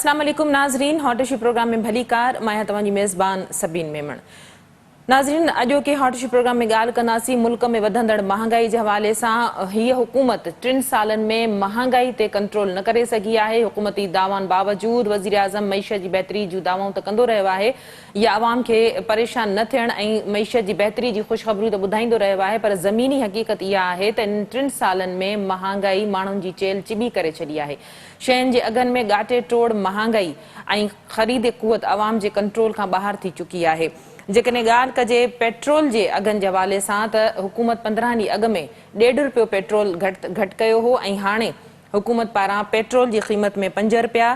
اسلام عليڪم ناظرين هاٽ اشو پروگرام ۾ ڀليڪار مان آهيان توهان جي ميزبان سبين ميمڻ ناظرين اڄوڪي هاٽ اشو پروگرام ۾ ڳالهه ڪنداسين ملڪ ۾ وڌندڙ مهانگائي جي حوالي سان هيء حڪومت ٽن سالن ۾ مهانگائي تي ڪنٽرول نه ڪري سگهي آهي حڪومتي دعوائن باوجود وزيراعظم معيشت جي بهتري جون دعوائون ته ڪندو رهيو آهي يا عوام کي پريشان نه ٿيڻ ۽ معيشت جي بهتري جي خوشخبريون ته ٻڌائيندو رهيو آهي پر زميني حقيقت اها آهي ته انهن ٽن سالن ۾ مهانگائي ماڻهن جي چيلهه چٻي ڪري ڇڏي آهي شين جي اگهن ۾ ڳاٽي ٽوڙ مهانگائي ۽ خريد قوت عوام جي ڪنٽرول کان ٻاهر ٿي چڪي آهي. جيڪڏهن ڳالهه ڪجي پيٽرول جي اگهن جي حوالي سان ته حڪومت 15 ڏينهن اڳ ۾ ڏيڍ رپيو پيٽرول گهٽ گهٽ ڪيو هو ۽ هاڻي حڪومت پاران پيٽرول جي قيمت ۾ 5 رپيا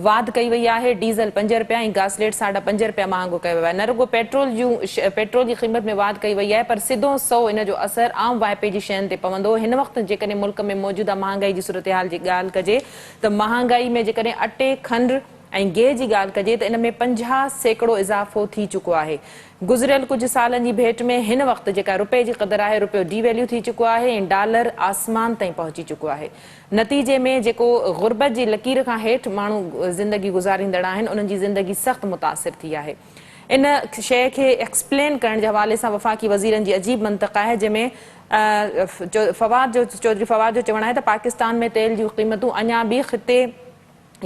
واڌ ڪئي وئي آهي، ڊيزل 5 رپيا ۽ گاسليٽ ساڍا پنج رپيا مهانگو ڪيو ويو آهي. نه رڳو پيٽرول جون پيٽرول جي قيمت ۾ واڌ ڪئي وئي آهي پر سڌو سنئون ان جو اثر عام واهپي جي شين تي پوندو. هن وقت جيڪڏهن ملڪ ۾ موجوده مهانگائي جي صورتحال جي ڳالهه ڪجي ته مهانگائي ۾ جيڪڏهن اٽي، کنڊ ۽ گيهه جي ڳالهه ڪجي ته ان ۾ 50% اضافو ٿي چڪو آهي. گذريل ڪجهه سالن جي ڀيٽ ۾ هن وقت جيڪا رپئي جي قدر آهي رپيو ڊي ويليو ٿي چڪو آهي ۽ ڊالر آسمان تائين پهچي چڪو آهي. نتيجي ۾ جيڪو غربت جي لڪير کان هيٺ ماڻهو زندگي گذاريندڙ آهن انهن جي زندگي سخت متاثر ٿي آهي. ان شيء کي ايڪسپلين ڪرڻ جي حوالي سان وفاقي وزيرن جي عجيب منطق آهي جنهن ۾ فواد جو چوڌري فواد جو چوڻ آهي ته پاڪستان ۾ تيل جون قيمتون اڃا به خطي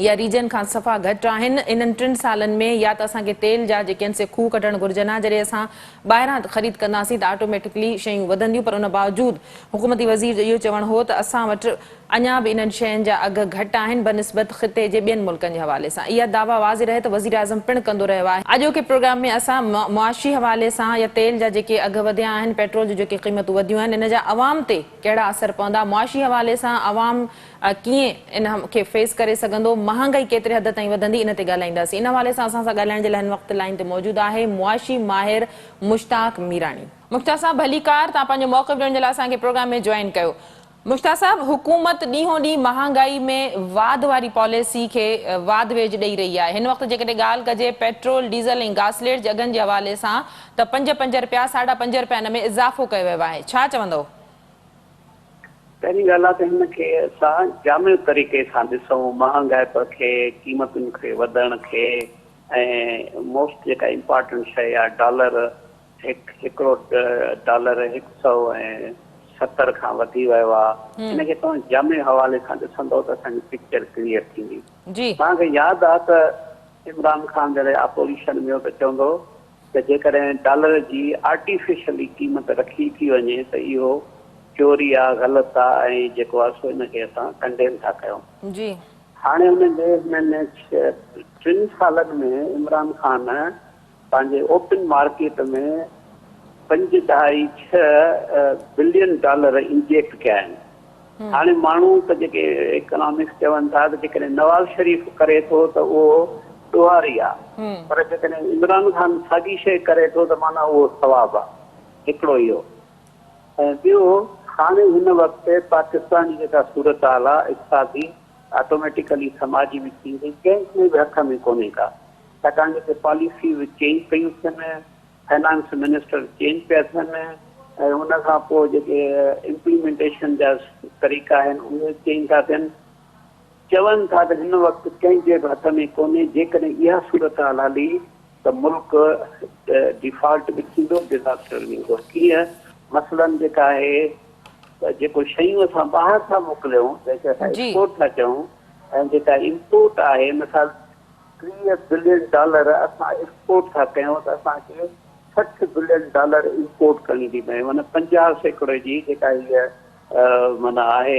يا ريجن کان صفا گهٽ آهن انهن ٽن سالن ۾ يا ته اسان کي تيل جا جيڪي آهن سي کوهه ڪڍڻ گهرجن ها جڏهن اسان ٻاهران خريد ڪنداسين ته آٽوميٽڪلي شيون وڌنديون پر ان باوجود حڪومتي وزير جو اهو چوڻ هو ته اسان وٽ اڃا به انهن شين جا اگهه گهٽ آهن بنسبت خطي جي ٻين ملڪن جي حوالي سان اها دعويٰ واضح رهي ته وزيراعظم پڻ ڪندو رهيو آهي. اڄوڪي پروگرام ۾ اسان معاشي حوالي سان يا تيل جا جيڪي اگهه وڌيا آهن، پيٽرول جون جيڪي قيمتون وڌيون آهن ان جا عوام تي ڪهڙا اثر پوندا، معاشي حوالي سان عوام ڪيئن ان کي فيس ڪري سگهندو، مهانگائي ڪيتري حد تائين وڌندي ان تي ڳالهائينداسين. ان حوالي سان اسان سان ڳالهائڻ جي لاء هن وقت لائين تي موجود آهي معاشي ماهر مشتاق ميراڻي. مشتاق صاحب ڀليڪار توهان پنهنجو موقف ڏيڻ جي لاء اسان کي پروگرام ۾ جوائن ڪيو. مشتاق صاحب حڪومت ڏينهون ڏينهن مهانگائي ۾ واڌ واري پاليسي کي واڌ ويجهه ڏئي رهي آهي هن وقت جيڪڏهن ڳالهه ڪجي پيٽرول ڊيزل ۽ گاسليٽ جي اگهن جي حوالي سان ته پنج پنج رپيا ساڍا پنج رپيا ان ۾ اضافو ڪيو ويو آهي ڇا چوندؤ؟ پهرين ڳالهه آهي ته هن کي اسان جامع طريقي سان ڏسون مهانگائپ کي قيمتن کي وڌڻ کي ۽ موسٽ جيڪا امپارٽنٽ شيء آهي ڊالر هڪ هڪڙو ڊالر هڪ سئو ۽ ستر کان وڌي ويو آ. ان کي توهان جامع حوالي سان ڏسندو ته اسان جي پڪچر ڪليئر ٿيندي. توهان کي ياد آ ته عمران خان جڏهن اپوزيشن ۾ هو ته چوندو هو ته جيڪڏهن ڊالر جي آرٽيفيشلي قيمت رکي ٿي وڃي ته اهو چوري آ، غلط آ ۽ جيڪو آ سو ان کي اسان ڪنڊيم ٿا ڪيون. هاڻي انهن جي هنن ٽن سالن ۾ عمران خان پنهنجي اوپن مارڪيٽ ۾ پنج ڏهائي ڇهه بلين ڊالر انجيڪٽ ڪيا آهن. هاڻي ماڻهو ته جيڪي اڪنامڪس چون ٿا ته جيڪڏهن نواز شريف ڪري ٿو ته اهو ڏوهاري آهي پر جيڪڏهن عمران خان ساڳي شيء ڪري ٿو ته معنيٰ اهو ثواب آهي. هڪڙو اهو ۽ ٻيو هاڻي هن وقت پاڪستان جي جيڪا صورتحال آهي اقتصادي آٽوميٽيڪلي سماجي به ٿي وئي ڪنهن کي به هٿ ۾ ڪونهي ڪا. ڇاڪاڻ جو اتي پاليسيز چينج پيون ٿين، فنانس منسٽر چينج پيا ٿين ۽ ان کان پوء جيڪي امپليمينٽيشن جا طريقا آهن اهي چينج ٿا ٿين. چون ٿا ته هن وقت ڪنهن جي به هٿ ۾ ڪونهي، جيڪڏهن اها صورتحال هلي ته ملڪ ڊيفالٽ به ٿيندو، ڊزاسٽر به ايندو. ڪيئن؟ مثلاً جيڪا آهي جيڪو شيون اسان ٻاهر ٿا موڪليون جنهن کي اسان ايڪسپورٽ ٿا چئون ۽ جيڪا امپورٽ آهي مثال 30 بلين ڊالر اسان ايڪسپورٽ ٿا ڪيون ته اسان کي 60 بلين ڊالر امپورٽ ڪرڻي ٿي پئي معنيٰ 50% جي جيڪا هيء معنيٰ آهي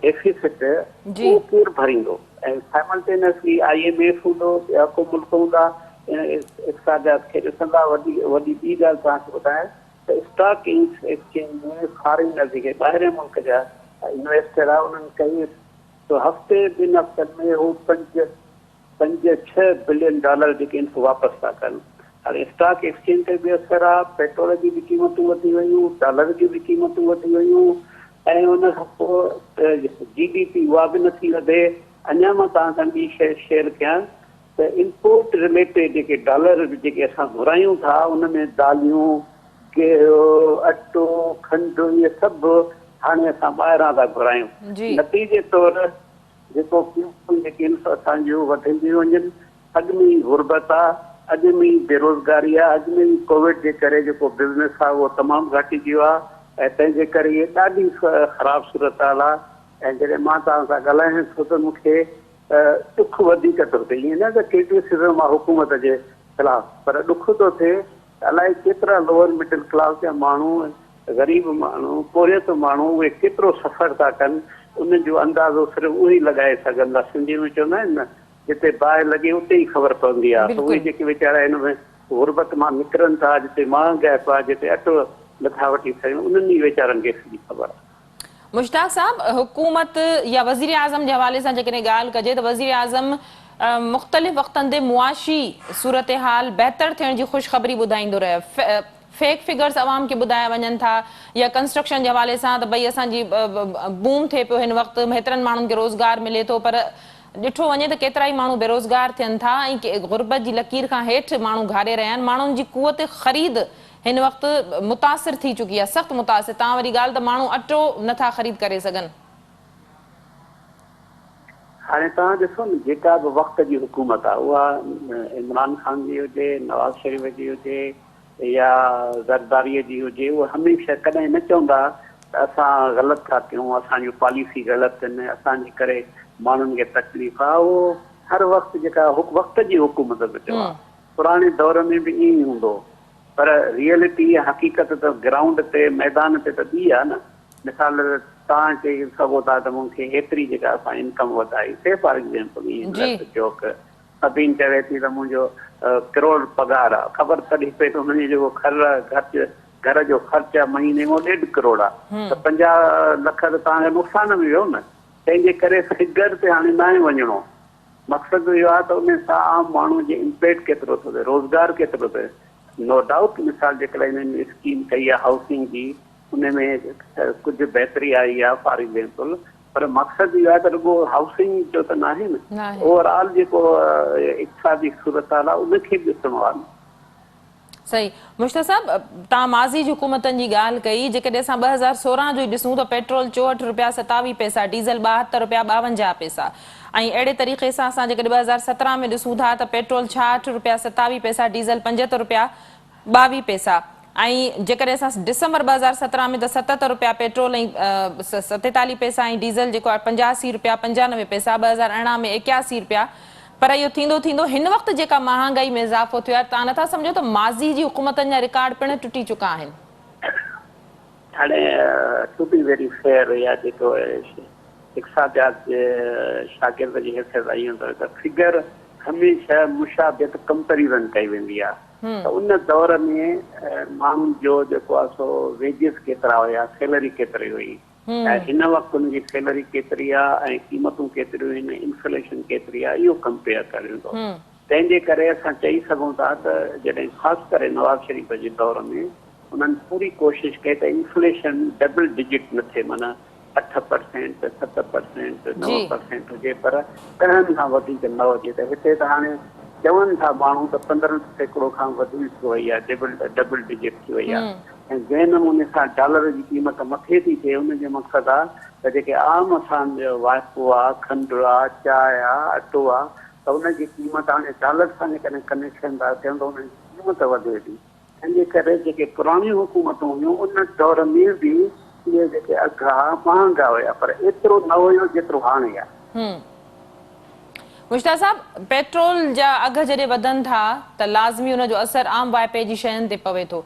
ڊيفيسٽ اهو ڪير ڀريندو ۽ سائملٽينسلي I M F هوندو ٻيا ڪو ملڪ هوندا اقتصاديات کي ڏسندا وڏي وڏي ٻي ڳالهه توهان کي ٻڌايان ته اسٽاڪ ايڪسچينج ۾ فارينر جيڪي ٻاهرين ملڪ جا انويسٽر آهي انهن ڪئي ته هفتي ٻن هفتن ۾ هو پنج پنج ڇهه بلين ڊالر جيڪي آهن سو واپس ٿا ڪن. هاڻي اسٽاڪ ايڪسچينج تي به اثر آ، پيٽرول جون به قيمتون وڌي ويون، ڊالر جون به قيمتون وڌي ويون ۽ ان کان پوء جي ڊي پي اها به نٿي وڌي. اڃا مان توهان سان ٻي شيء شيئر ڪيان ته امپورٽ رليٽيڊ جيڪي ڊالر جيڪي اسان گهرايون ٿا ان ۾ داليون، گيهه، اٽو، کنڊ اهي سڀ هاڻي اسان ٻاهران ٿا گهرايون. نتيجي طور جيڪو قيمتون جيڪي آهن سو اسان جون وڌنديون وڃن. اڳ ۾ ئي غربت آ، اڳ ۾ ئي بيروزگاري آ، اڳ ۾ ئي ڪووڊ جي ڪري جيڪو بزنس آ اهو تمام گهٽجي ويو آ ۽ تنهن جي ڪري اهي ڏاڍي خراب صورتحال آ ۽ جڏهن مان توهان سان ڳالهايان ٿو ته مون کي ڏک وڌيڪ ٿو ٿئي ائين نه ته ڪرٽيسزم آ حڪومت جي خلاف پر ڏک ٿو ٿئي ته الائي ڪيترا لوئر مڊل ڪلاس جا ماڻهو غريب ماڻهو پورهيت ماڻهو اهي ڪيترو سفر ٿا ڪن ان جو اندازو صرف اهي ئي لڳائي سگهن ٿا سنڌي ۾ چوندا آهن نه جتي باهه لڳي اتي ئي خبر پوندي آهي ته اهي جيڪي ويچارا هن ۾ غربت مان نڪرن ٿا جتي مهانگائپ آهي جتي اٽو نٿا وٺي سگهن انهن ئي ويچارن کي سڄي خبر آهي. مشتاق صاحب حڪومت يا وزيراعظم جي حوالي سان جيڪڏهن ڳالهه ڪجي ته وزيراعظم مختلف وقتن تي معاشي صورتحال بهتر ٿيڻ جي خوشخبري ٻڌائيندو رهيو فيڪ فگرز عوام کي ٻڌايا وڃن ٿا يا ڪنسٽرڪشن جي حوالي سان ته ڀئي اسان جي بوم ٿئي پيو هن وقت هيترن ماڻهن کي روزگار ملي ٿو پر ڏٺو وڃي ته ڪيترائي ماڻهو بيروزگار ٿين ٿا ۽ غربت جي لڪير کان هيٺ ماڻهو گهاري رهيا آهن ماڻهن جي قوت خريد هن وقت متاثر ٿي چڪي آهي سخت متاثر تان وري ڳالهه ته ماڻهو اٽو نه ٿا خريد ڪري سگهن. هاڻي توهان ڏسو نه جيڪا به وقت جي حڪومت آهي اها عمران خان جي هجي نواز شريف جي هجي يا زرداري جي هجي اهي هميشه ڪڏهن نه چوندا ته اسان غلط ٿا ڪيون اسان جون پاليسي غلط آهن اسان جي ڪري ماڻهن کي تڪليف آهي اهو هر وقت جيڪا وقت جي حڪومت به چوان پراڻي دور ۾ به ائين ئي هوندو هو پر ريئلٽي يا حقيقت ته گرائونڊ تي ميدان تي ته ٻي آهي نه مثال توهان چئي سگهو ٿا ته مون کي هيتري جيڪا اسان انڪم وڌائي سي فار ايگزيمپل ائين جوڪ سبين چوي ٿي ته منهنجو ڪروڙ پگهار آ. خبر تڏهن پئي ته هن جو جيڪو خرچ گهر جو خرچ آ مهيني ۾ اهو ڏيڍ ڪروڙ آ ته 50 لک ته توهان کي نقصان ۾ ويو نه. تنهن جي ڪري فگر تي هاڻي ناهي وڃڻو. مقصد اهو آ ته ان سان عام ماڻهو جي امپيڪٽ ڪيترو ٿو ٿئي، روزگار ڪيترو ٿو ٿئي. نو ڊائوٽ مثال جيڪڏهن هنن اسڪيم ڪئي آ هائوسنگ جي ان ۾ ڪجهه بهتري آئي آ فار ايگزيمپل پر مقصد اهو آهي ته رڳو هائوسنگ جو ته ناهي نه اوور آل جيڪو اقتصادي صورتحال آهي ان کي به ڏسڻو آهي نه. صحيح مشتاق صاحب توهان ماضي جي حڪومتن جي ڳالهه ڪئي جيڪڏهن اسان 2016 جو ئي ڏسون ته پيٽرول 64 رپيا 27 پئسا ڊيزل 72 رپيا 52 پئسا ۽ اهڙي طريقي سان اسان جيڪڏهن 2017 ۾ ڏسون ٿا ته پيٽرول 66 رپيا 27 پئسا ڊيزل 75 رپيا 22 پئسا ۽ جيڪڏهن اسان ڊسمبر 2017 ۾ ته 77 رپيا پيٽرول ۽ 47 پئسا ۽ ڊيزل جيڪو آهي 85 رپيا 95 پئسا 2018 ۾ 81 رپيا پر اهو ٿيندو ٿيندو هن وقت جيڪا مهانگائي ۾ اضافو ٿيو آهي توهان نٿا سمجهو ته ماضي جي حڪومتن جا رڪارڊ پڻ ٽٽي چڪا آهن. هاڻي ٽو بي ويري فيئر يا جيڪو اقتصاديات جي شاگرد جي حيثيت سان اهو ته فگر هميشه مشابهت ڪمپيريزن ڪئي ويندي آهي ته ان دور ۾ ماڻهن جو جيڪو آهي سو ويجز ڪيترا هيا، سيلري ڪيتري هئي ۽ هن وقت ان جي سيلري ڪيتري آهي ۽ قيمتون ڪيتريون آهن، انفليشن ڪيتري آهي اهو ڪمپيئر ڪريون ٿو. تنهن جي ڪري اسان چئي سگهون ٿا ته جڏهن خاص ڪري نواز شريف جي دور ۾ انهن پوري ڪوشش ڪئي ته انفليشن ڊبل ڊجٽ نه ٿئي معنيٰ اٺ پرسينٽ، ست پرسينٽ، نو پرسينٽ هجي پر ڏهن کان وڌيڪ نه هجي ته هتي ته هاڻي چون ٿا ماڻهو ته 15% کان وڌيڪ ٿي وئي آهي ڊبل ڊبل ڊجٽ ٿي وئي آهي ۽ جنهن نموني سان ڊالر جي قيمت مٿي ٿي ٿئي ان جو مقصد آهي ته جيڪي عام اسان جو واهپو آهي کنڊ آهي چانهه آهي اٽو آهي ته ان جي قيمت هاڻي ڊالر سان جيڪڏهن ڪنيڪشن ٿا ٿين ته ان جي قيمت وڌي ٿي. تنهن جي ڪري جيڪي پراڻيون حڪومتون هيون ان دور ۾ به اهي جيڪي اگهه ها مهانگا هيا پر ايترو نه هيو جيترو هاڻي آهي. مشتاق صاحب پيٽرول جا اگهه جڏهن وڌن ٿا ته لازمي ان جو اثر عام واهپي جي شين تي پوي ٿو.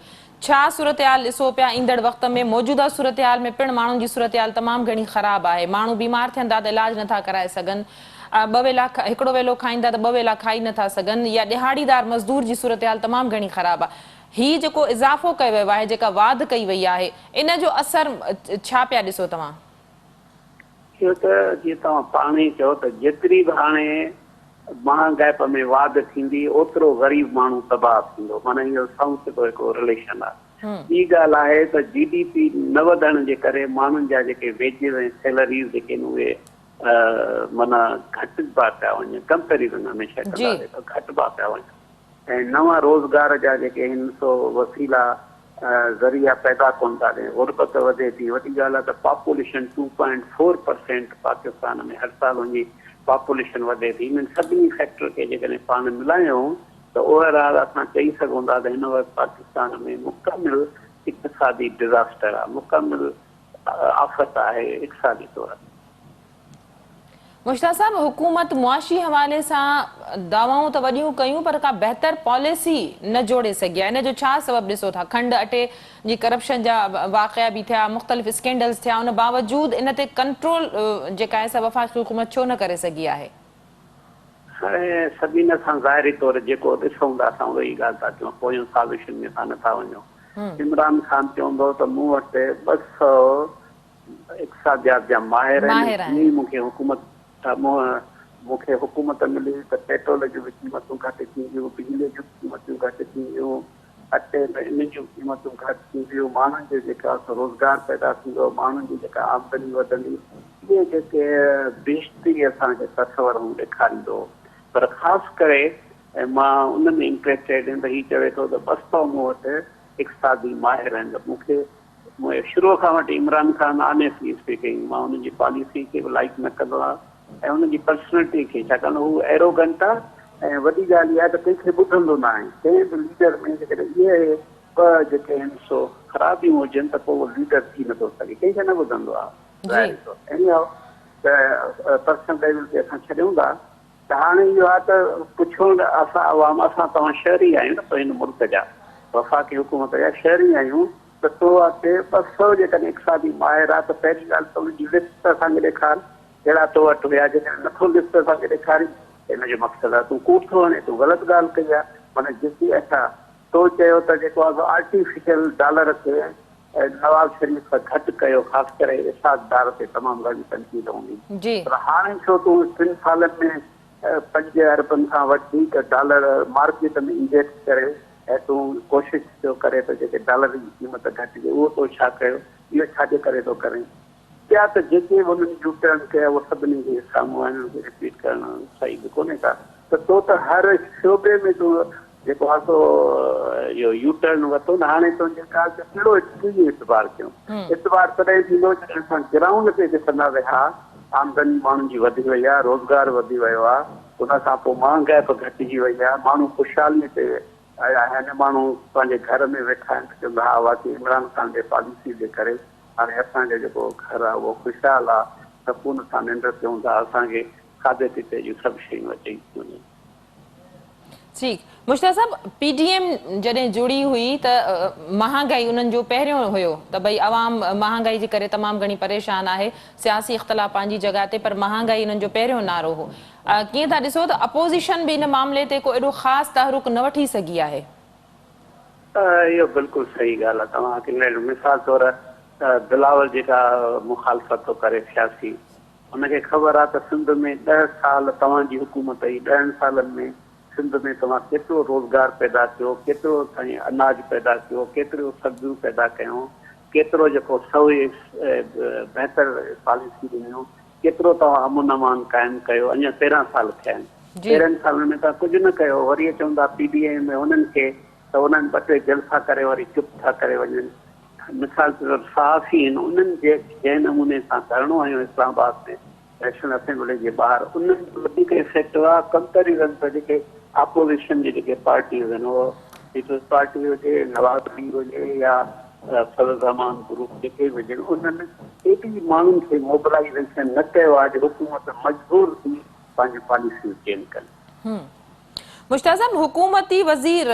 ڇا صورتحال ڏسو پيا ايندڙ وقت ۾ موجوده صورتحال ۾ پڻ ماڻهن جي صورتحال تمام گهڻي خراب آهي ماڻهو بيمار ٿين ٿا ته علاج نٿا ڪرائي سگهن ٻه ويلا هڪڙو ويلو کائين ٿا ته ٻه ويلا کائي نٿا سگهن يا ڏهاڙيدار مزدور جي صورتحال تمام گهڻي خراب آهي هي جيڪو اضافو ڪيو ويو آهي جيڪا واڌ ڪئي وئي آهي ان جو اثر ڇا پيا ڏسو توهان؟ اهو ته جيئن توهان پاڻ ئي چئو ته جيتري به هاڻي مهانگائپ ۾ واڌ ٿيندي اوترو غريب ماڻهو تباهه ٿيندو معنيٰ اهو سنئون سڌو هڪڙو رليشن آهي. ٻي ڳالهه آهي ته جي ڊي پي نه وڌڻ جي ڪري ماڻهن جا جيڪي ويجز ۽ سيلريز جيڪي آهن اهي معنيٰ گهٽبا پيا وڃن، ڪمپيريزن هميشه ڪنداسين ته گهٽبا پيا وڃن ۽ نوان روزگار جا جيڪي آهن سو وسيلا ذريعا پيدا ڪونه ٿا ڏين، غربت وڌي ٿي، وڏي ڳالهه آهي ته پاپوليشن 2.4% پاڪستان ۾ هر سال وڃي پاپوليشن وڌي ٿي، انهن سڀني فيڪٽر کي جيڪڏهن پاڻ ملايون ته اوور آل اسان چئي سگهون ٿا ته هن وقت پاڪستان ۾ مڪمل اقتصادي ڊزاسٽر آهي، مڪمل آفت آهي اقتصادي طور. مشتاق صاحب حڪومت معاشي حوالي سان دعوائون ته وڏيون ڪيون پر ڪا بهتر پاليسي نه جوڙي سگهي آهي ان جو ڇا سبب ڏسو ٿا کنڊ اٽي جي ڪرپشن جا واقعا به ٿيا مختلف اسڪينڊلز ٿيا ان باوجود ان تي ڪنٽرول جيڪا آهي سا وفاقي حڪومت ڇو نه ڪري سگهي آهي. هاڻي سڀني اسان ظاهري طور جيڪو ڏسون ٿا اسان اهي ئي ڳالهه ٿا چئون پوين سازشن ۾ اسان نه ٿا وڃون عمران خان چوندو ته مون وٽ 200 اقتصاديات جا ماهر آهن جيئن ئي مون کي حڪومت مون کي حڪومت ملي ته پيٽرول جون به قيمتون گهٽ ٿينديون، بجلي جون به قيمتون گهٽ ٿينديون، اٽي ۽ ان جون قيمتون گهٽ ٿينديون، ماڻهن جو جيڪا سو روزگار پيدا ٿيندو، ماڻهن جي جيڪا آمدني وڌندي، اهي جيڪي بهشتي اسان کي تصور هو ڏيکاريندو هو پر خاص ڪري مان ان ۾ انٽريسٽيڊ آهيان ته هي چوي ٿو ته 200 مون وٽ اقتصادي ماهر آهن ته مون کي شروع کان وٺي عمران خان آنيسٽلي اسپيڪنگ مان ان جي پاليسي کي به لائيڪ نه ڪندو آهيان ۽ ان جي پرسنلٽي کي ڇاڪاڻ ته هو ايروگنٽ آهي ۽ وڏي ڳالهه اها آهي ته ڪنهن کي ٻڌندو نه آهي ڪنهن به ليڊر ۾ جيڪڏهن اهي ٻه جيڪي آهن سو خرابيون هجن ته پوء اهو ليڊر ٿي نٿو سگهي ڪنهن کي نه ٻڌندو آهي ظاهري طور ايني هائو ته پرسنل ليول تي اسان ڇڏيون ٿا ته هاڻي اهو آهي ته پڇو ته اسان عوام اسان توهان شهري آهيون نه هن ملڪ جا وفاقي حڪومت جا شهري آهيون ته تو وٽ 200 جيڪڏهن اقتصادي ماهر آهي ته پهرين ڳالهه ته ان جي لسٽ ته اسان کي ڏيکار ڪهڙا تو وٽ هيا جيڪڏهن نٿو لسٽ اسان کي ڏيکارين ته ان جو مقصد آهي تون ڪوڙ ٿو هڻين تون غلط ڳالهه ڪئي آهي معنيٰ جتي اڇا تو چيو ته جيڪو آهي سو آرٽيفيشل ڊالر کي نواز شريف گهٽ ڪيو خاص ڪري اسحاق ڊار تي تمام گهڻي تنقيد هوندي پر هاڻي ڇو تون ٽن سالن ۾ پنج اربن کان وڌيڪ ڊالر مارڪيٽ ۾ انجيڪٽ ڪري ۽ تون ڪوشش پيو ڪري ته جيڪي ڊالر جي قيمت گهٽجي اهو تو ڇا ڪيو اهو ڇا جي ڪري ٿو ڪرين ٻيا ته جيڪي به انهن يو ٽرن ڪيا اهي سڀني جي سامهون آهن انهن کي رپيٽ ڪرڻ صحيح به ڪونهي ڪا ته تو ته هر شعبي ۾ تون جيڪو آهي سو اهو يو ٽرن ورتو نه هاڻي تنهنجي ڳالهه تي ڪهڙو ڪيئن اعتبار ڪيون اعتبار تڏهن ٿيندو جڏهن اسان گرائونڊ تي ڏسنداسين ها آمدني ماڻهن جي وڌي وئي آهي روزگار وڌي ويو آهي ان کان پوء مهانگائي به گهٽجي وئي آهي ماڻهو خوشحالي تي آيا آهن ماڻهو پنهنجي گهر ۾ ويٺا آهن ته چوندا ها واقعي عمران خان جي پاليسي جي ڪري هاڻي اسان جو جيڪو گهر آ اهو خوشحال آ، سڪون سان ننڊ ڪيون ٿا، اسان کي کاڌي پيتي جون سڀ شيون اچي ٿيون وڃن. ٺيڪ مشتاق صاحب پي ڊي ايم جڏهن جڙي هئي ته مهانگائي انهن جو پهريون هيو ته ڀئي عوام مهانگائي جي ڪري تمام گهڻي پريشان آهي سياسي اختلاف پنهنجي جڳهه تي پر مهانگائي انهن جو پهريون نعرو هو ڪيئن ٿا ڏسو ته اپوزيشن به ان معاملي تي ڪو ايڏو خاص تحرڪ نه وٺي سگهي آهي. اهو بلڪل صحيح ڳالهه آهي توهان کي مثال طور بلاول جيڪا مخالفت ٿو ڪري سياسي ان کي خبر آهي ته سنڌ ۾ ڏهه سال توهان جي حڪومت هئي ڏهن سالن ۾ سنڌ ۾ توهان ڪيترو روزگار پيدا ڪيو ڪيترو سائين اناج پيدا ڪيو ڪيتريون سبزيون پيدا ڪيون ڪيترو جيڪو سوئي بهتر پاليسي ڏنيون ڪيترو توهان امن امان قائم ڪيو اڃا 13 سال ٿيا آهن 13 سالن ۾ توهان ڪجهه نه ڪيو وري چوندا پي ڊي ايم ۾ انهن کي ته انهن ٻه ٽي جلسا ڪري وري چپ ٿا ڪري وڃن مثال طور صحافي آهن انهن جي جنهن نموني سان ڌرڻو هنيو اسلام آباد ۾ نيشنل اسيمبلي جي ٻاهر انهن جو وڌيڪ افيڪٽ هئا ڪمپيريزن ته جيڪي اپوزيشن جي جيڪي پارٽيز آهن اهو پيپلز پارٽي هجي نواز ليگ هجي يا فضل الرحمان گروپ جيڪي به هجن انهن ايڏي ماڻهن کي موبلائيزيشن نه ڪيو آهي جو حڪومت مجبور ٿي پنهنجون پاليسيون چينج ڪن. مشتاق صاحب حڪومتي وزير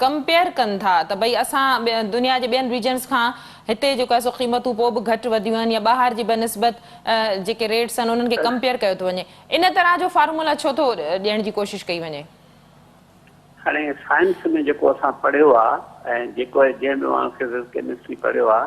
ڪمپيئر ڪن ٿا ته ڀئي اسان دنيا جي ٻين ريجنز کان هتي جيڪو آهي سو قيمتون پوء به گهٽ وڌيون آهن يا ٻاهر جي بنسبت جيڪي ريٽس آهن انهن کي ڪمپيئر ڪيو ٿو وڃي ان طرح جو فارمولا ڇو ٿو ڏيڻ جي ڪوشش ڪئي وڃي؟ هاڻي سائنس ۾ جيڪو اسان پڙهيو آ ۽ جيڪو جنهن به ماڻهو فزڪس ڪيمسٽري پڙهيو آ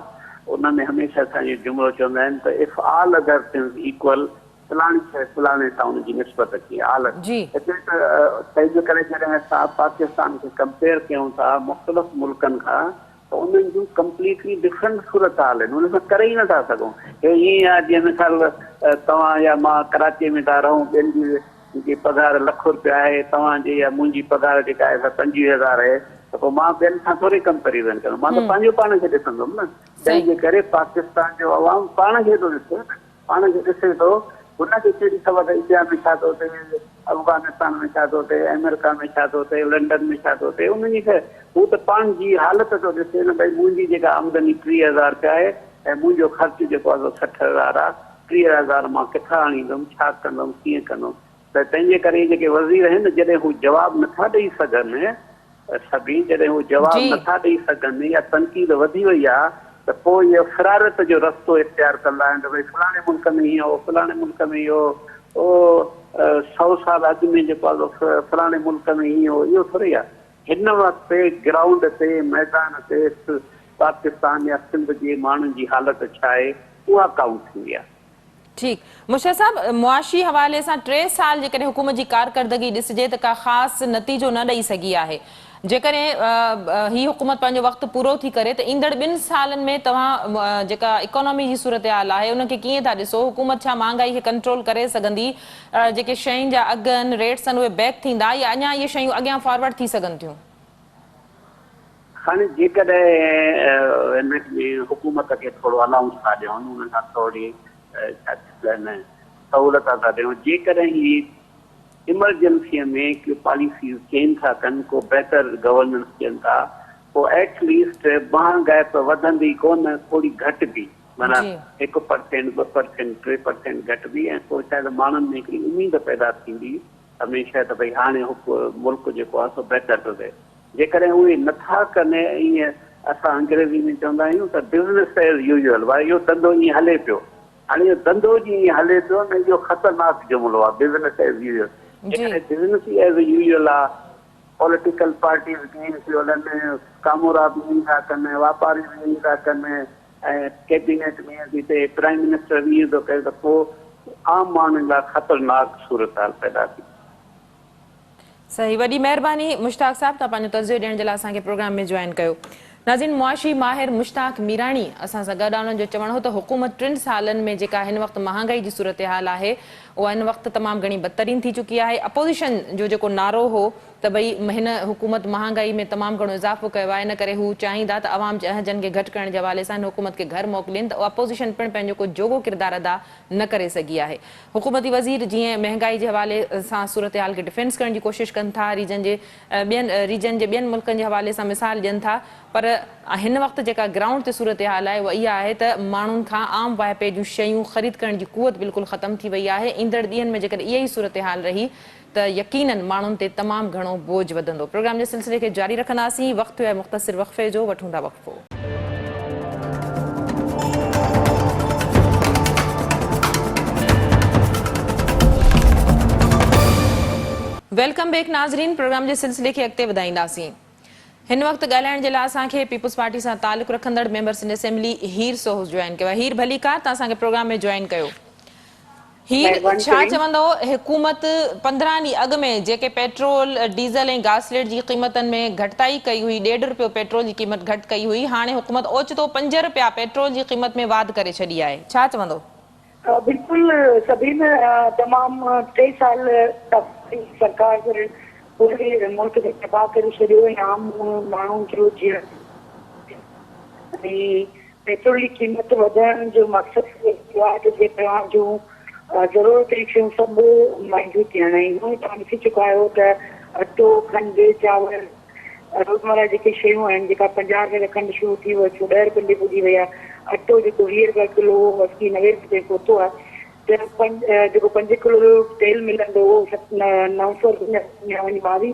ان ۾ هميشه اسان اهو جملو چوندا آهن ته if all other things equal فلاڻي شيء فلاڻي سان ان جي نسبت ڪيئن آل هتي ته تنهن جي ڪري جڏهن اسان پاڪستان کي ڪمپيئر ڪيون ٿا مختلف ملڪن کان ته انهن جون ڪمپليٽلي ڊفرنٽ صورتحال آهن ان سان ڪري ئي نٿا سگهون هي ائين آ جيئن مثال توهان يا مان ڪراچي ۾ ٿا رهون ٻين جي جي پگهار لک رپيا آهي، توهان جي يا منهنجي پگهار جيڪا آهي سا 25 هزار آهي ته پوء مان ٻين سان ٿوري ڪمپيريزن ڪندم، مان ته پنهنجو پاڻ کي ڏسندم نه. تنهن جي ڪري پاڪستان جو عوام پاڻ کي ٿو ڏسي نه، پاڻ کي ڏسي ٿو، هن کي ڪهڙي خبر ته انڊيا ۾ ڇا ٿو ٿئي، افغانستان ۾ ڇا ٿو ٿئي، آمريڪا ۾ ڇا ٿو ٿئي، لنڊن ۾ ڇا ٿو ٿئي، انهن جي ته هو ته پنهنجي حالت ٿو ڏسي نه ڀئي منهنجي جيڪا آمدني 30 هزار رپيا آهي ۽ منهنجو خرچ جيڪو آهي سو 60 هزار آهي، 30 هزار مان ڪٿان آڻيندم، ڇا ڪندم، ڪيئن ڪندم، ته تنهن جي ڪري جيڪي وزير آهن جڏهن هو جواب نٿا ڏئي سگهن، سڀيئي جڏهن هو جواب نٿا ڏئي سگهن يا تنقيد وڌي وئي آهي ته پوء اهي فراريت جو رستو اختيار ڪندا آهن ته ڀئي فلاڻي ملڪ ۾ هيئن هو، فلاڻي ملڪ ۾ اهو هو، سئو سال اڳ ۾ جيڪو آهي سو فلاڻي ملڪ ۾ هيئن هو، اهو ٿوري آهي. هن وقت گرائونڊ تي، ميدان تي پاڪستان يا سنڌ جي ماڻهن جي حالت ڇا آهي، اها ڪائونٽ ٿيندي آهي. ٺيڪ مشعر صاحب معاشي حوالي سان ٽي سال جيڪڏهن حڪومت جي ڪارڪردگي ڏسجي ته ڪا خاص نتيجو نه ڏئي سگهي آهي جيڪڏهن هي حڪومت پنهنجو وقت پورو ٿي ڪري ته ايندڙ ٻن سالن ۾ توهان جيڪا اڪانومي جي صورتحال آهي ان کي ڪيئن ٿا ڏسو حڪومت ڇا مهانگائي کي ڪنٽرول ڪري سگهندي جيڪي شين جا اگهه آهن ريٽس آهن اهي بيڪ ٿيندا يا اڃا اهي شيون اڳيان فارورڊ ٿي سگهن ٿيون. هاڻي جيڪڏهن هن ۾ حڪومت کي ٿورو الائونس ٿا ڏيون، انهن کان ٿوري ڇا چئبو آهي سهولت ٿا ڏيون، جيڪڏهن هي ايمرجنسيء ۾ ڪي پاليسيز چينج ٿا ڪن، ڪو بهتر گورننس ڏين ٿا، پوء ايٽ ليسٽ مهانگائپ وڌندي ڪونه، ٿوري گهٽبي، معنيٰ هڪ پرسينٽ، ٻه پرسينٽ، ٽي پرسينٽ گهٽبي ۽ پوء شايد ماڻهن ۾ هڪڙي اميد پيدا ٿيندي هميشه ته ڀئي هاڻي ملڪ جيڪو آهي سو بهتر ٿو ٿئي. جيڪڏهن اهي نه ٿا ڪن ۽ ائين اسان انگريزي ۾ چوندا آهيون ته بزنس ايز يوزوئل ڀائي اهو ڌنڌو ائين هلي پيو. هاڻي اهو ڌنڌو جي ائين هلي پيو نه اهو خطرناڪ جملو آهي بزنس ايز يوزوئل. جيڪڏهن بزنس ئي ايز يوزوئل آهي، پوليٽيڪل پارٽيز به ائين پيو هلن، ڪامورا به ائين ٿا ڪن، واپاري به ائين ٿا ڪن ۽ ڪيبينيٽ به ائين ٿي ٿئي، پرائيم منسٽر به ائين ٿو ڪري ته پوء عام ماڻهن لاء خطرناڪ صورتحال پيدا ٿيندي. صحيح وڏي مهرباني مشتاق صاحب توهان پنهنجو تجزيو ڏيڻ جي لاء اسان کي پروگرام ۾ جوائن ڪيو. ناظرين معاشي ماهر مشتاق ميراڻي اسان سان گڏ آهن انهن جو چوڻ هو ته حڪومت ٽن سالن ۾ جيڪا هن وقت مهانگائي جي صورتحال آهي اها هن وقت تمام گهڻي بدترين ٿي چڪي آهي اپوزيشن جو جيڪو نعرو هو ته ڀئي هن حڪومت مهانگائي ۾ تمام گهڻو اضافو ڪيو آهي ان ڪري هو چاهيندا ته عوام جي اهنجن کي گهٽ ڪرڻ جي حوالي سان هن حڪومت کي گهر موڪلين ته اپوزيشن پڻ پنهنجو ڪو جوڳو ڪردار ادا نه ڪري سگهي آهي. حڪومتي وزير جيئن مهنگائي جي حوالي سان صورتحال کي ڊفينس ڪرڻ جي ڪوشش ڪن ٿا، ريجن جي ٻين ريجن جي ٻين ملڪن جي حوالي سان مثال ڏين ٿا پر هن وقت جيڪا گرائونڊ تي صورتحال آهي اها اها آهي ته ماڻهن کان عام واهپي جون شيون خريد ڪرڻ جي قوت بلڪل ختم ٿي وئي آهي، ايندڙ ڏينهن ۾ جيڪڏهن اها ئي صورتحال رهي ته يقينن ماڻهن تي تمام گهڻو بوجهه وڌندو. پروگرام جي سلسلي کي جاري رکنداسين. وقت ٿيو آهي مختصر وقفي جو، وٺون ٿا وقفو. Welcome back ناظرين پروگرام جي سلسلي کي اڳتي وڌائينداسين. هن وقت ڳالهائڻ جي لاء اسان کي پيپلز پارٽي سان تعلق رکندڙ member Sindh assembly Heer Soho join ڪيو آهي. هير ڀليڪار توهان اسان کي پروگرام ۾ جوائن ڪيو. هير مهرباني ڇا ڪري. چوندؤ حڪومت 15 ڏينهن اڳ ۾ جيڪي پيٽرول، ڊيزل ۽ گاسليٽ جي قيمتن ۾ گهٽتائي ڪئي هئي ڏيڍ رپيو پيٽرول جي قيمت گهٽ ڪئي هئي هاڻي حڪومت اوچتو 5 رپيا پيٽرول جي قيمت ۾ واڌ ڪري ڇڏي آهي ڇا چوندؤ؟ بلڪل سبين تمام ٽي سال سرڪار پوري ملڪ کي تباهه ڪري ڇڏيو ۽ عام ماڻهن جو جيئڻ ۽ پيٽرول جي قيمت وڌائڻ جو مقصد اهو آهي ته جيئن توهان جون ضرورت جون شيون سڀ مهانگيون ٿيڻ ۽ هونئن توهان ڏسي چڪا آهيو ته اٽو، کنڊ، چانور روزمره جيڪي شيون آهن جيڪا 50 رپئي کان کنڊ شروع ٿي اها 110 رپين تي پڄي وئي آهي، اٽو جيڪو 20 رپيا ڪلو هو اهو 80 90 رپئي تائين پهتو آهي ته جيڪو پنج ڪلو تيل ملندو هو 900 رپين جا وڃي 22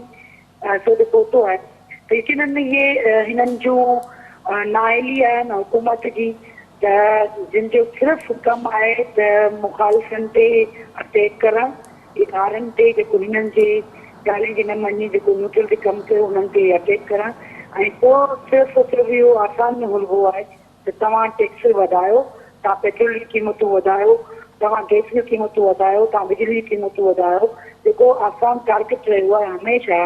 سو تي پهتو آهي ته يقينن اهي هنن جون نااهلي آهي نه حڪومت جي ته جن جو صرف ڪم آهي ته مخالفن تي اٽيڪ ڪرڻ ادارن تي جيڪو هنن جي ڳالهين کي نه مڃي جيڪو نيوٽرل تي ڪم ڪيو انهن تي اٽيڪ ڪرڻ ۽ پوء صرف صرف اهو آسان ملبو آهي ته توهان ٽيڪس وڌايو، توهان پيٽرول جون قيمتون وڌايو، توهان گئس جون قيمتون وڌايو، توهان بجلي جون قيمتون وڌايو، جيڪو آسان ٽارگيٽ رهيو آهي هميشه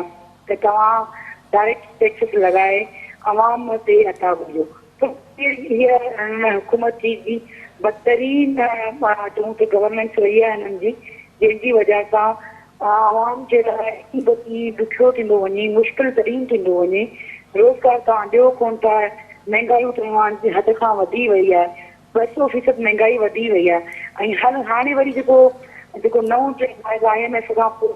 ته توهان ڊائريڪٽ ٽيڪسز لڳائي عوام تي اٽا ڳوليو. هيء هن حڪومت جي بدترين چئون ته گورننس رهي آهي هنن جي جنهن جي وجهه سان عوام جي لاء ڏينهن به ڏينهن ڏکيو ٿيندو وڃي، مشڪل ترين ٿيندو وڃي. روزگار توهان ڏيو ڪونه ٿا، مهنگائي توهان جي حد کان وڌي وئي آهي، 200 فيصد مهنگائي وڌي وئي آهي ۽ هر هاڻي وري جيڪو جيڪو نئون ٽرينڊ آهي I M F کان پوء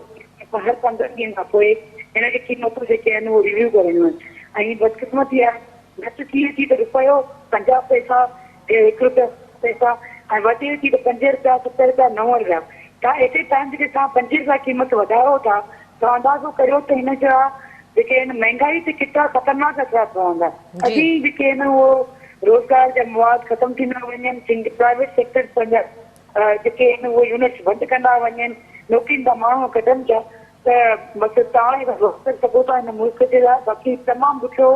هر 15 ڏينهن کان پوء هن جي قيمتون جيڪي آهن اهو ريويو ڪرڻيون آهن ۽ بدقسمتي آهي گهٽ ٿئي ٿي ته رپيو 50 پئسا هڪ رپيا پئسا ۽ وڌي ٿي ته 5 رپيا 7 رپيا 9 رپيا تان ايٽ اي ٽائيم جيڪي توهان 5 رپيا قيمت وڌايو ٿا ته اندازو ڪريو ته هن جا جيڪي آهن مهنگائي تي ڪيترا خطرناڪ اثرات پوندا. اڄ ئي جيڪي آهن اهو روزگار جا مواد ختم ٿيندا وڃن، پرائيويٽ سيڪٽر پنهنجا جيڪي آهن اهي يونٽس بند ڪندا وڃن، نوڪرين تان ماڻهو ڪڍن ٿا ته بس توهان ئي دعا ڪري سگهو ٿا هن ملڪ جي لاء باقي تمام ڏکيو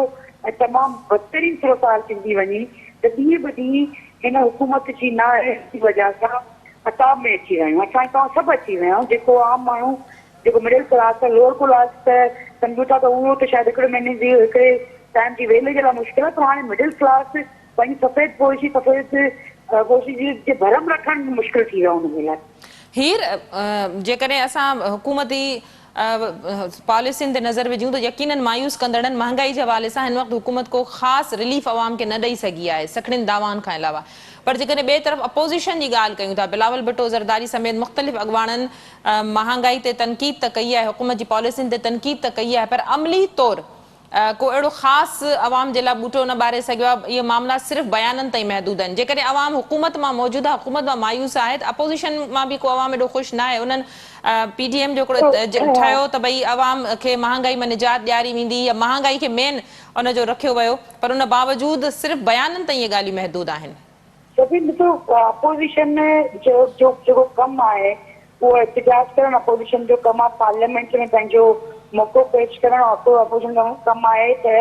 ۽ تمام بدترين صورتحال ٿيندي وڃي ته ڏينهن به ڏينهن هن حڪومت جي نااهلي جي وجهه سان عتاب ۾ اچي ويا آهيون اسان ۽ توهان سڀ اچي ويا آهيون جيڪو عام ماڻهو جيڪو مڊل ڪلاس آهي لوئر ڪلاس ته سمجهون ٿا ته اهو ته شايد هڪڙي مهيني جي هڪڙي ٽائيم جي ويلي جي لاء مشڪل آهي پر هاڻي مڊل ڪلاس پنهنجي سفيد پوشي سفيد پوشي جي ڀرم رکڻ به مشڪل ٿي ويو آهي انهن جي لاء. هير جيڪڏهن اسان حڪومتي پاليسين تي نظر وجهون ته يقينن مايوس ڪندڙن مهانگائي جي حوالي سان هن وقت حڪومت ڪو خاص رليف عوام کي نه ڏئي سگهي آهي سکڻين دعوائن کان علاوه پر جيڪڏهن ٻئي طرف اپوزيشن جي ڳالهه ڪيون ٿا بلاول ڀٽو زرداري سميت مختلف اڳواڻن مهانگائي تي تنقيد ته ڪئي آهي حڪومت جي پاليسين تي تنقيد ته ڪئي آهي پر عملي طور ڪو اهڙو خاص عوام جي لاء ٻوٽو نه ٻاري سگهيو آهي، اهي معاملا صرف بيانن تائين محدود آهن، جيڪڏهن عوام حڪومت مان موجوده حڪومت مان مايوس آهي ته اپوزيشن مان به ڪو عوام ايڏو خوش ناهي، انهن پي ڊي ايم جو هڪڙو ٺهيو ته ڀئي عوام کي مهانگائي مان نجات ڏياري ويندي يا مهانگائي کي مين ان جو رکيو ويو پر ان باوجود صرف بيانن تائين اهي ڳالهيون محدود آهن. سڀني ڏٺو اپوزيشن جو جيڪو ڪم آهي اهو احتجاج ڪرڻ اپوزيشن جو ڪم آهي پارليامينٽ ۾ پنهنجو موقعو پيش ڪرڻ اپوزيشن جو ڪم آهي ته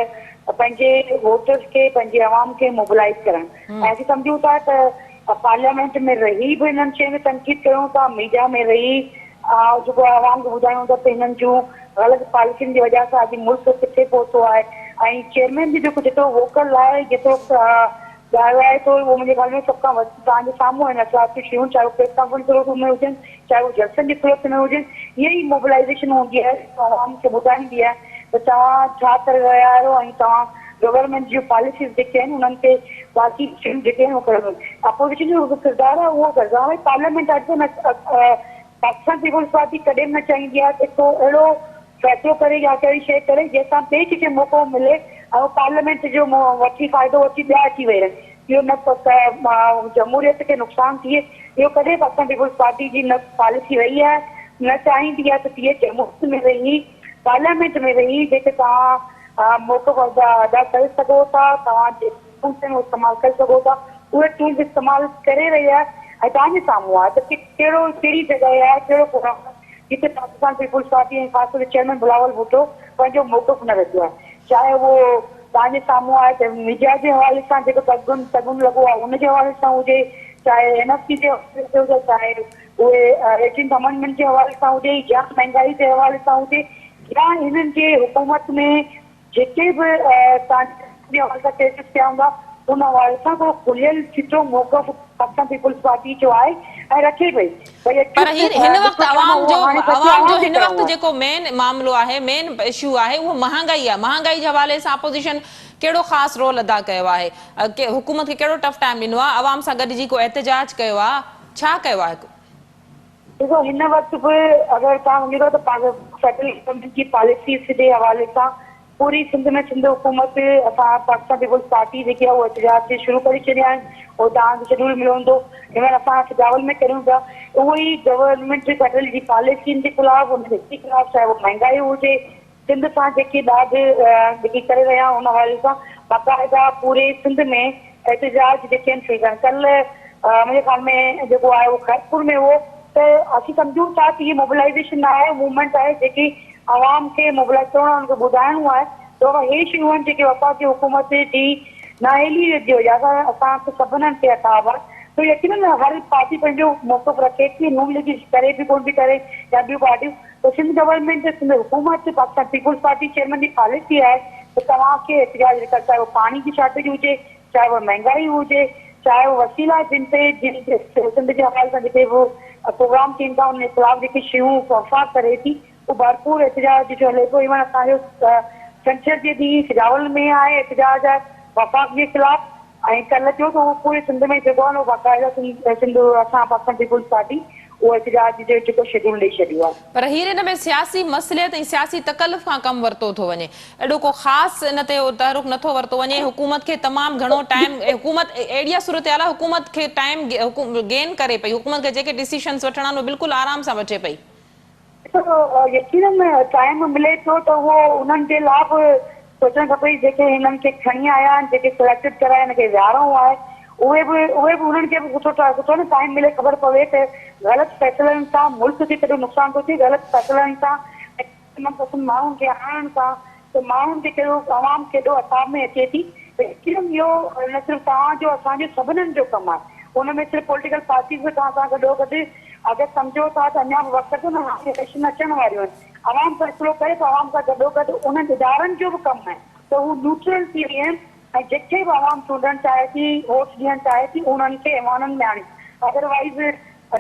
پنهنجي ووٽرز کي پنهنجي عوام کي موبلائيز ڪرڻ ۽ اسين سمجهون ٿا ته پارليامينٽ ۾ رهي به انهن شين تي تنقيد ڪيون ٿا ميڊيا ۾ رهي جيڪو عوام کي ٻڌايون ٿا ته هنن جون غلط پاليسين جي وجهه سان اڄ ملڪ ڪٿي پهتو آهي ۽ چيئرمين به جيڪو جيترو ووڪل آهي جيترو ڳايو آهي ته اهو منهنجي خيال ۾ سڀ کان وڌ توهان جي سامهون آهن اثرات جون شيون چاهي اهو پريس ڪانفرنس جي روپ ۾ هجن چاهي اهو جلسن جي صورت ۾ هجن اها ئي موبلائيزيشن هوندي آهي جيڪا عوام کي ٻڌائيندي آهي ته توهان ڇا ڪري رهيا آهيو ۽ توهان گورنمينٽ جون پاليسيز جيڪي آهن انهن تي باقي شيون جيڪي آهن اهو ڪرڻ اپوزيشن جو جيڪو ڪردار آهي اهو ڪردار آهي پارليامينٽ اڄ پاڪستان پيپلز پارٽي ڪڏهن به نه چاهيندي آهي ته ڪو اهڙو فيصلو ڪري يا ڪهڙي شيء ڪري جنهن سان ٻئي ڪنهن کي موقعو ملي ۽ پارليامينٽ جو وٺي فائدو وٺي ٻيا اچي ويهي رهن اهو نه ته جمهوريت کي نقصان ٿئي اهو ڪڏهن پاڪستان پيپلز پارٽي جي نه پاليسي رهي آهي نه چاهيندي آهي ته ٿئي جمهوريت ۾ رهي پارليامينٽ ۾ رهي جيڪي توهان موقف ادا ڪري سگهو ٿا توهان جي ٽولز آهن اهي استعمال ڪري سگهو ٿا اهي ٽولز استعمال ڪري رهي آهي ۽ توهان جي سامهون آهي ته ڪهڙو ڪهڙي جڳهه آهي ڪهڙو پروگرام آهي جتي پاڪستان پيپلز پارٽي ۽ خاص طور تي چيئرمين بلاول ڀٽو پنهنجو موقف نه رکيو آهي چاهي اهو توهان جي سامهون آهي ته ميڊيا جي حوالي سان جيڪو تگن تگن لڳو آهي ان جي حوالي سان هجي چاهي اين ايف سي جي حوالي سان هجي چاهي اهي ايٽينٿ امينڊمينٽ جي حوالي سان هجي يا مهنگائي جي حوالي سان هجي يا هنن جي حڪومت ۾ جيڪي به تان جي حوالي سان ڪيسز پيا هوندا ان حوالي سان ڪو کليل چٽو موقف پاڪستان پيپلز پارٽي جو آهي ۽ رکي پئي ڀئي پر هير هن وقت عوام جو عوام جو هن وقت جيڪو مين معاملو آهي مين اشو آهي اهو مهانگائي آهي مهانگائي جي حوالي سان اپوزيشن ڪهڙو خاص رول ادا ڪيو آهي حڪومت کي ڪهڙو ٽف ٽائيم ڏنو آهي عوام سان گڏجي ڪو احتجاج ڪيو آهي ڇا ڪيو آهي. ڏسو هن وقت به اگر توهان وڃو ٿا ته فيڊرل گورنمينٽ جي پاليسيز جي حوالي سان پوري سنڌ ۾ سنڌ حڪومت اسان پاڪستان پيپلز پارٽي جيڪي آهي اهو احتجاج شروع ڪري ڇڏيا آهن اهو توهان کي شيڊول مليو هوندو ايون اسان سجاول ۾ ڪريون پيا اهو ئي گورنمينٽ جي فيڊرل جي پاليسين جي خلاف ان جي خلاف چاهي اهو مهنگائي هجي سنڌ سان جيڪي ڏاڍ جيڪي ڪري رهيا ان حوالي سان باقاعده پوري سنڌ ۾ احتجاج جيڪي آهن شروع ٿيا آهن ڪلهه منهنجي خيال ۾ جيڪو آهي اهو خيرپور ۾ هو ته اسين سمجهون ٿا ته هي موبلائيزيشن نه آهي موومينٽ آهي جيڪي عوام کي موبلائيز ڪرڻو آهي انهن کي ٻڌائڻو آهي ته بابا هي شيون آهن جيڪي وفاقي حڪومت جي نااهلي جي وجه سان اسان کي سڀنن تي عتاب آهي ته يقينن هر پارٽي پنهنجو موقف رکي ٿي نون ليگ ڪري به ڪونه ٿي ڪري يا ٻيون پارٽيون ته سنڌ گورنمينٽ، سنڌ حڪومت، پاڪستان پيپلز پارٽي چيئرمين جي پاليسي آهي ته توهان کي احتجاج رڪارڊ چاهي اهو پاڻي جي شارٽيج هجي، چاهي اها مهنگائي هجي، چاهي اهو وسيلا جن تي جن سنڌ جي حوالي سان جيڪي به پروگرام ٿين ٿا انهن جي خلاف جيڪي شيون وفاق ڪري ٿي اهو ڀرپور احتجاج جو هلي پيو ايون اسان جو ڇنڇر جي ڏينهن سجاول ۾ آهي احتجاج آهي وفاق جي خلاف ۽ ڪلهه جو ته اهو پوري سنڌ ۾ جيڪو آهي نه باقاعده سنڌ اسان پاڪستان پيپلز پارٽي اهو احتجاج جو جيڪو شيڊول ڏئي ڇڏيو آهي. پر هينئر ان ۾ سياسي مصلحت ۽ سياسي تڪلف کان ڪم ورتو ٿو وڃي. اهڙو ڪو خاص ان تي تحرڪ نه ٿو ورتو وڃي. حڪومت کي تمام گهڻو ٽائيم حڪومت اهڙي صورتحال آهي حڪومت کي ٽائيم گين ڪري پئي حڪومت کي جيڪي ڊسيشنز وٺڻا آهن اهي بلڪل آرام سان وٺي پئي. ڏسو يقينن ٽائيم ملي ٿو ته اهو انهن جي لاء به سوچڻ کپي جيڪي هنن کي کڻي آيا آهن جيڪي سليڪٽيڊ ڪرائي هن کي ويهارڻو آهي اهي به اهي به انهن کي به سٺو سٺو نه ٽائيم ملي خبر پوي ته غلط فيصلن سان ملڪ کي ڪيڏو نقصان ٿو ٿئي غلط فيصلن سان من پسند ماڻهن کي آڻڻ سان ته ماڻهن کي ڪهڙو عوام ڪيڏو عتاب ۾ اچي ٿي ته يقينن اهو نه صرف توهان جو اسان جو سڀنن جو ڪم آهي ان ۾ صرف پوليٽيڪل پارٽيز به توهان سان گڏو گڏ اگر سمجهو ٿا ته اڃا به وقت اٿو نه هاڻي اليڪشن اچڻ واريون آهن عوام فيصلو ڪري ته عوام سان گڏو گڏ انهن ادارن جو به ڪم آهي ته هو نيوٽرل ٿي ويهن ۽ جيڪي به عوام چونڊڻ چاهي ٿي ووٽ ڏيڻ چاهي ٿي انهن کي ايوانن ۾ آڻي ادروائيز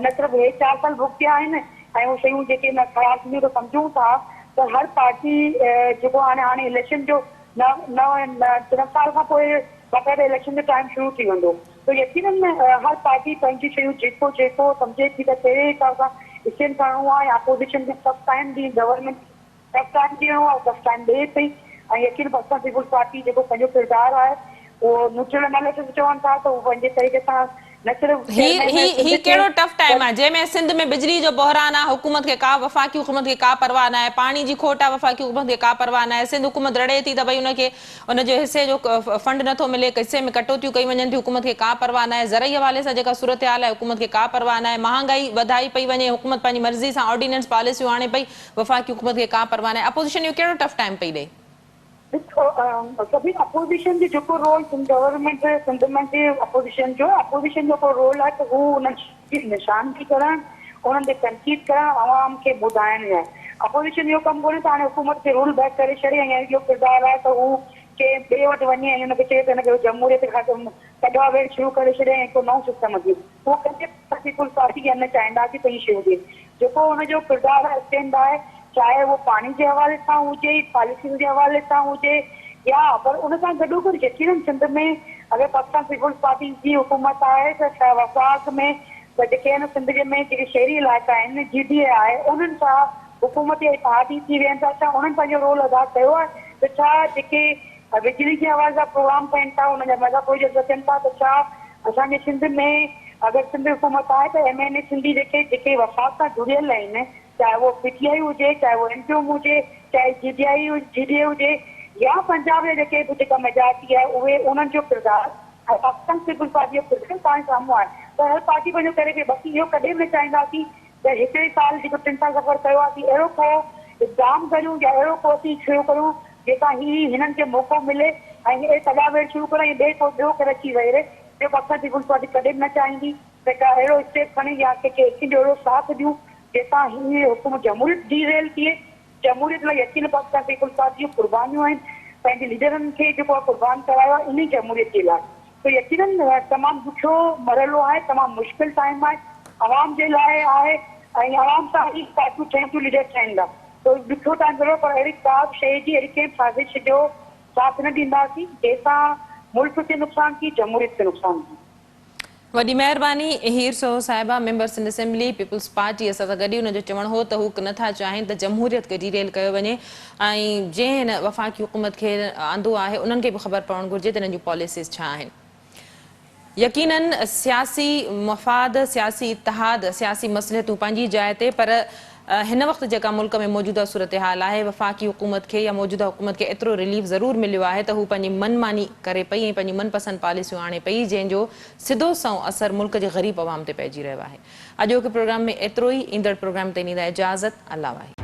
نه صرف هي چار سال ڀڳتيا آهن ۽ اهي شيون جيڪي نه خراب ٿينديون ته سمجهون ٿا ته هر پارٽي جيڪو هاڻي هاڻي اليڪشن جو نه نه ٽن سال کان پوء باقاعده اليڪشن جو ٽائيم شروع ٿي ويندو ته يقينن هر پارٽي پنهنجي شيون جيڪو جيڪو سمجهي ٿي ته ڪهڙي حساب سان اسٽينڊ کڻڻو آهي يا اپوزيشن کي ٽف ٽائيم ڏين گورنمينٽ ٽف ٽائيم ڏيڻو آهي ٽف ٽائيم ڏئي پئي ۽ يقين پاڪستان پيپلز پارٽي جيڪو پنهنجو ڪردار آهي اهو نيوٽرل اناليسس چون ٿا ته هو پنهنجي طريقي سان نه صرف هي چيئرمين هي سنڌ هي کي ڪهڙو ٽف ٽائيم پر آهي جنهن ۾ سنڌ ۾ بجلي جو بحران آهي حڪومت کي ڪا وفاقي حڪومت کي ڪا پرواهه ناهي پاڻي جي کوٽ آهي وفاقي حڪومت کي ڪا پرواهه ناهي سنڌ حڪومت رڙي ٿي ته ڀئي ان کي ان جي حصي جو فنڊ نٿو ملي حصي ۾ ڪٽوتيون ڪيون وڃن ٿيون حڪومت کي ڪا پرواهه ناهي زرعي حوالي سان جيڪا صورتحال آهي حڪومت کي ڪا پرواهه ناهي مهانگائي وڌائي پئي وڃي حڪومت پنهنجي مرضي سان آرڊيننس پاليسيون آڻي پئي وفاقي حڪومت کي ڪا پرواهه ناهي، اپوزيشن اهو ڪهڙو ٽف ٽائيم پئي ڏئي؟ ڏسو سڀني اپوزيشن جو جيڪو رول سنڌ گورنمينٽ سنڌ ۾ جي اپوزيشن جو اپوزيشن جو هڪڙو رول آهي ته هو انهن جي نشاندهي ڪرڻ انهن تي تنقيد ڪرڻ عوام کي ٻڌائڻ لاء اپوزيشن اهو ڪم ڪونهي ته هاڻي حڪومت کي رول بيڪ ڪري ڇڏي ۽ اهو ڪردار آهي ته هو ڪنهن ٻئي وٽ وڃي ۽ ان کي چئي ته هن کي جمهوريت کان ڪڍوا ويڙهه شروع ڪري ڇڏي ۽ هڪ نئون سسٽم اچي هو ڪڏهن به پيپلز پارٽي کي نه چاهينداسين ته ائين شيون ٿئي. جيڪو هن جو ڪردار آهي اسٽينڊ آهي چاهي اهو پاڻي جي حوالي سان هجي، پاليسين جي حوالي سان هجي يا پر ان سان گڏوگڏ يقينن سنڌ ۾ اگر پاڪستان پيپلز پارٽي جي حڪومت آهي ته وفاق ۾ ته جيڪي آهن سنڌ جي ۾ جيڪي شهري علائقا آهن جي ڊي اي آهي انهن سان حڪومتي اتحادي ٿي ويهن ٿا ڇا انهن پنهنجو رول ادا ڪيو آهي ته ڇا جيڪي بجلي جي حوالي سان پروگرام ٺهن ٿا انهن جا ميگا پروجيڪٽس اچن ٿا ته ڇا اسان جي سنڌ ۾ اگر سنڌ حڪومت آهي ته ايم اين اي سنڌي جيڪي جيڪي وفاق سان جڙيل آهن چاهي اهو پي ٽي آئي هجي چاهي اهو ايم ڪيو ايم هجي چاهي جي ڊي I جي ڊي اي هجي يا پنجاب جا جيڪي به جيڪا ميجارٽي آهي اهي انهن جو ڪردار ۽ پاڪستان پيپلز پارٽي جو ڪردار توهان جي سامهون آهي ته هر پارٽي پنهنجو ڪري پئي باقي اهو ڪڏهن به نه چاهينداسين ته هڪڙي سال جيڪو ٽن سال سفر ڪيو آهي اسين اهڙو ڪو اقدام ڪريون يا اهڙو ڪو اسين شروع ڪريون جنهن سان هي هنن کي موقعو ملي ۽ هي تڏا ويڙهه شروع ڪرن ۽ ٻئي ڪو ٻيو ڪري اچي ويهي رهي اهو پاڪستان پيپلز پارٽي ڪڏهن به نه چاهيندي ته ڪا اهڙو اسٽيپ کڻي يا ڪنهن کي اکين جو اهڙو ساٿ ڏيون جنهن سان هي حڪم جمهوريت ڊي ريل ٿئي. جمهوريت لاء يقين پاڪستان پيپلز پارٽي جون قربانيون آهن پنهنجي ليڊرن کي جيڪو آهي قربان ڪرايو آهي انهي جمهوريت جي لاء ته يقينن تمام ڏکيو مرحلو آهي تمام مشڪل ٽائيم آهي عوام جي لاء آهي ۽ عوام سان ئي پارٽيون ٺهن ٿيون ليڊر ٺهن ٿا ته ڏکيو ٽائيم ضرور پر اهڙي ڪا به شيء جي اهڙي ڪنهن به سازش جو ساٿ نه ڏينداسين جنهن سان ملڪ کي نقصان ٿئي جمهوريت کي نقصان ٿئي. وڏي مهرباني هير سوهو صاحبه member Sindh assembly peoples party اسان سان گڏ ان جو چوڻ هو ته هو نه ٿا چاهين ته جمهوريت کي ڊي ريل ڪيو وڃي ۽ جنهن هن وفاقي حڪومت کي آندو آهي انهن کي به خبر پوڻ گهرجي ته انهن جون پاليسيز ڇا آهن. يقينن سياسي مفاد، سياسي اتحاد، سياسي مصلحتون پنهنجي جاء تي پر هن وقت جيڪا ملڪ ۾ موجوده صورتحال آهي وفاقي حڪومت کي يا موجوده حڪومت کي ايترو رليف ضرور مليو آهي ته هو پنهنجي من ماني ڪري پئي ۽ پنهنجون من پسند پاليسيون آڻي پئي جنهن جو سڌو سنئون اثر ملڪ جي غريب عوام تي پئجي رهيو آهي. اڄوڪي پروگرام ۾ ايترو ئي ايندڙ پروگرام تائين ڏيندا اجازت الله واهي.